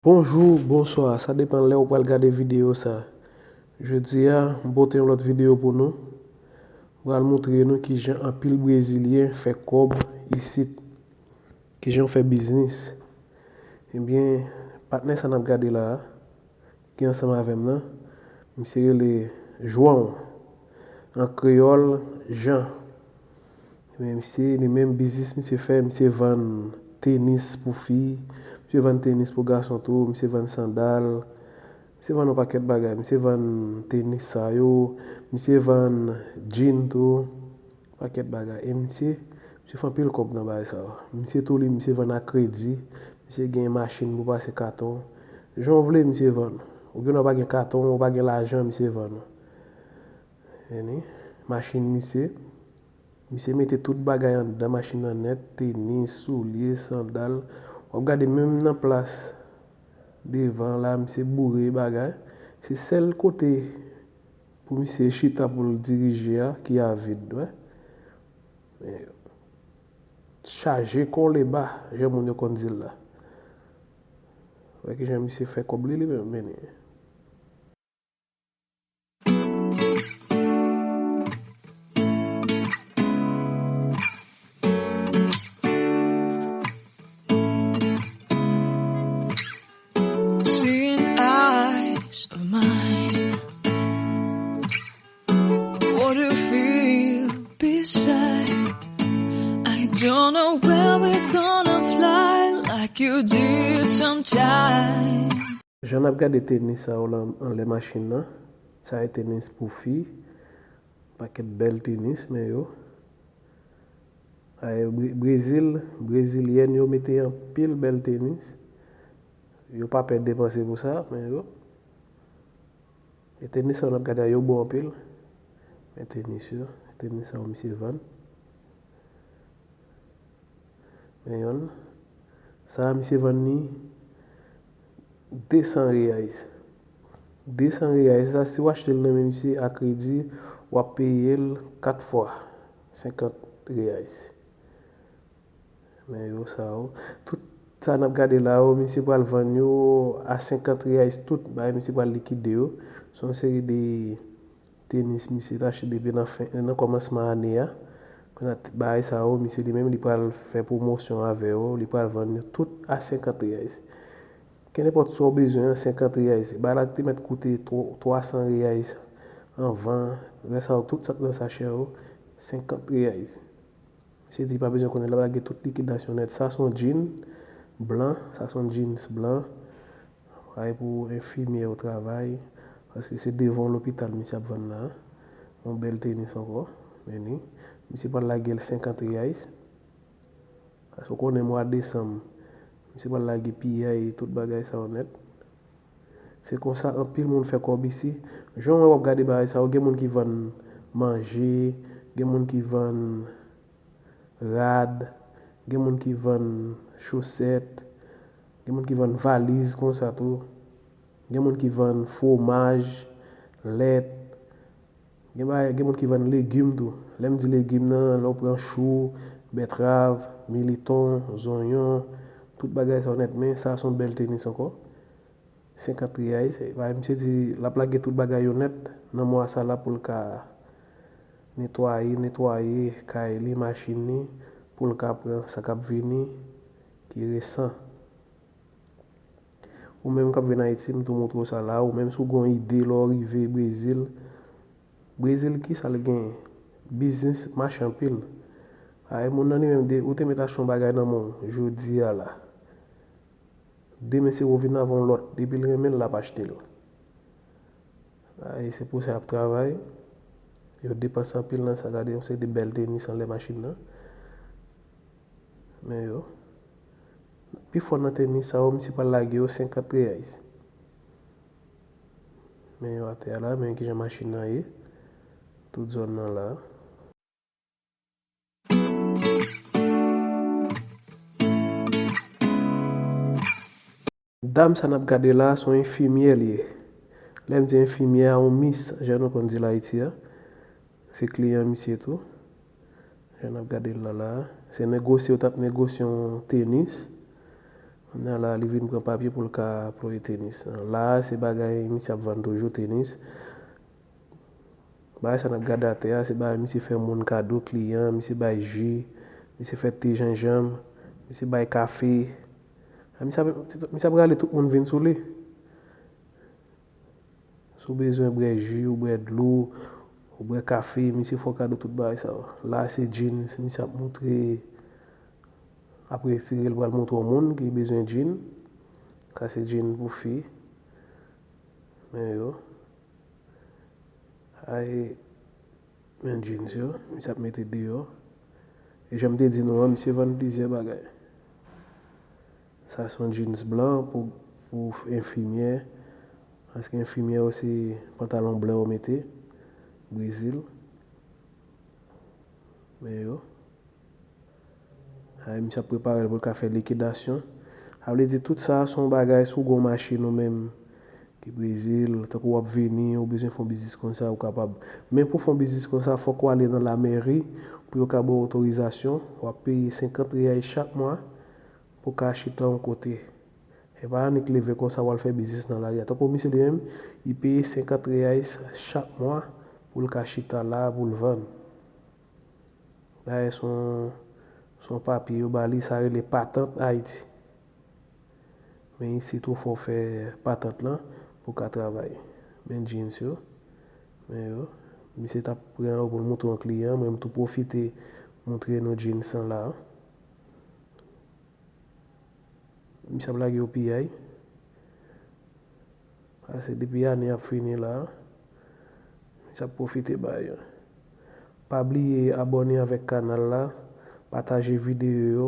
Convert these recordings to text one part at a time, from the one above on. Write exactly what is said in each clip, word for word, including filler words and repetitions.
Bonjou, bonswa, sa depann lè ou pral gade videyo sa. Jodi a, m pote yon lòt videyo pou nou. M pral montre nou kijan anpil Brezilyen fè kòb isit. Kijan yo fè biznis. Ebyen, patnè sa n ap gade la a, ki ansanm avè m nan, misye rele João, an kreyòl, Jan. Men misye, li menm biznis misye fè, misye vann tenis pou fi, misye vann tenis pou gason tou, misye vann sandal, misye vann yon pakèt bagay, misye vann tenis sa yo, misye vann jean tou, pakèt bagay. E misye, misye fè anpil kòb nan bagay sa yo. Misye tou li, misye vann a kredi, misye gen machin pou pase katon. Jan w vle, misye vann. Ou gen dwa pa gen katon, ou pa gen lajan, misye vann ou. Tande, machin misye. Misye mete tout bagay anndan machin nan nèt, tenis, soulye, sandal. W ap gade menm nan plas devan la, misye boure bagay. Se sèl kote pou misye chita pou l dirije a ki a vid, wè. Men, chaje kon leba, jan moun yo konn di l la. Wè kijan misye fè kòb li, li menm, men. Seeing eyes of mine. What do you feel beside? I don't know where we're gonna fly like you did sometime. Jan n ap gade tenis sa yo lan anlè machin nan, sa e tenis pou fi, pakèt bèl tenis, men yo. Ay, Bre- Brezil, brezilyèn yo mete anpil bèl tenis. Yo pa pè depanse pou sa, men yo. E tenis sa yo n ap gade a, yo bon anpil. Men tenis yo, tenis sa yo misye vann. Men yonn. Sa a misye vann li de san reais. De san reais la, si w achte l nan men misye a kredi, w ap peye l kat fwa senkant reais. Men yo sa yo. Tout sa n ap gade la yo, misye pral vann yo a senkant reais tout. Bagay misye pral likide yo. Se yon seri de tenis misye t achte depi nan fen, nan kòmansman ane a. Kounye a, bagay sa yo, misye li menm, li pral fè pwomosyon avè yo, li pral vann yo tout a senkant reais. Kenenpòt sa w bezwen an, senkant reais. Bagay la te mèt koute twa san reais anvan, lè sa yo, tout sa k nan sachè yo, senkant reais. Misye di pa bezwen konnen, l ap lage tout likidasyon nèt. Sa se yon jean blan, sa se yon jeans blan. Bagay pou enfimyè yo travay, paske se devan yon lopital misye ap vann la. Yon bèl tenis ankò, men li. Misye pral lage l senkant reais. Paske w konnen mwa desanm, misye pral lage piyay, tout bagay sa yo nèt. Se konsa anpil moun fè kòb isi. Jan w wè w ap gade bagay sa yo, gen moun ki vann manje, gen moun ki vann rad, gen moun ki vann chosèt, gen moun ki vann valiz konsa tou, gen moun ki vann fwomaj, lèt, gen bagay, gen moun ki vann legim tou. Lè m di legim nan, lè w pran chou, bètrav, militon, zonyon, tout bagay sa yo nèt. Men sa se yon bèl tenis ankò. Senkant reais. Misye di l ap lage tout bagay yo nèt nan mwa sa la pou l ka netwaye, netwaye kay li, machin li, pou l ka pran sa k ap vini ki resan. Ou menm k ap vin Ayiti, m tou montre w sa la. Ou menm si w gen yon ide lè w rive Brezil, Brezil kisa l genyen? Biznis mache anpil. Ay, moun nan li menm, de- ou te mèt achte yon bagay nan men w jodi a la. Demen se ou vin avè yon lòt, depi l renmen l, l ap achte l. Ay, se pou sa y ap travay. Yo depanse anpil nan sa, gade yon seri de bèl tenis anlè machin nan. Men yo. Pi fò nan tenis sa yo, misye pral lage yo senkant reais. Men yo atè a la, men kijan machin nan ye. Tout zòn nan la. Dam sa n ap gade la, se yon enfimyè li ye. Lè m di enfimyè a, yon mis, jan nou konn di l Ayiti a. Se kliyan misye tou. Jan n ap gade l la la. Se negosye yo t ap negosye yon tenis. Nan la, li vin pran papye pou l ka ploye tenis. La a, se bagay misye ap vann toujou, tenis. Bagay sa n ap gade atè a, se bagay misye fè moun kado, kliyan, misye bay ji, misye fè te janjanm, misye bay kafe. Misye ap, misye ap rale tout moun vin sou li. Si w bezwen bwè ji, ou bwè dlo, ou bwè kafe, misye fè w kado tout bagay sa yo. La se jeans, misye ap montre, ap retire l pral montre yon moun ki bezwen jeans. Sa se jeans pou fi. Men yo. Ay, men jeans yo, misye ap mete deyò. E jan m te di nou an, misye vann plizyè bagay. Sa se yon jeans blan pou, pou enfimyè. Paske enfimyè yo se pantalon blan yo mete. Brezil. Men yo. Ay, misye ap prepare l pou l ka fè likidasyon. Sa vle di tout sa se yon bagay si w gen yon machin ou menm ki Brezil, tankou w ap vini, ou bezwen fè yon biznis konsa, ou kapab. Men pou fè yon biznis konsa, fòk ou ale nan lamèri pou yo ka ba w otorizasyon. W ap peye senkant reyay chak mwa pou w ka chita yon kote. E pa annik leve konsa w al fè biznis nan lari a. Tankou misye li menm, li peye senkant reyay chak mwa pou l ka chita la, pou l vann. Dayè se yon, se yon papye yo ba li, sa rele patant Ayiti. Men isit ou fè w fè patant lan pou w ka travay. Men jeans yo. Men yo. Misye t ap pran yo pou l montre yon kliyan. Mwen m tou pwofite montre nou jeans lan la. Misye ap lage yo piyay. Paske depi ane ap fini la, misye ap pwofite bay. Pa bliye abòne avèk kanal la, pataje videyo yo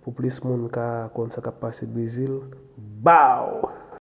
pou plis moun ka konn sa k ap pase Brezil. Baw!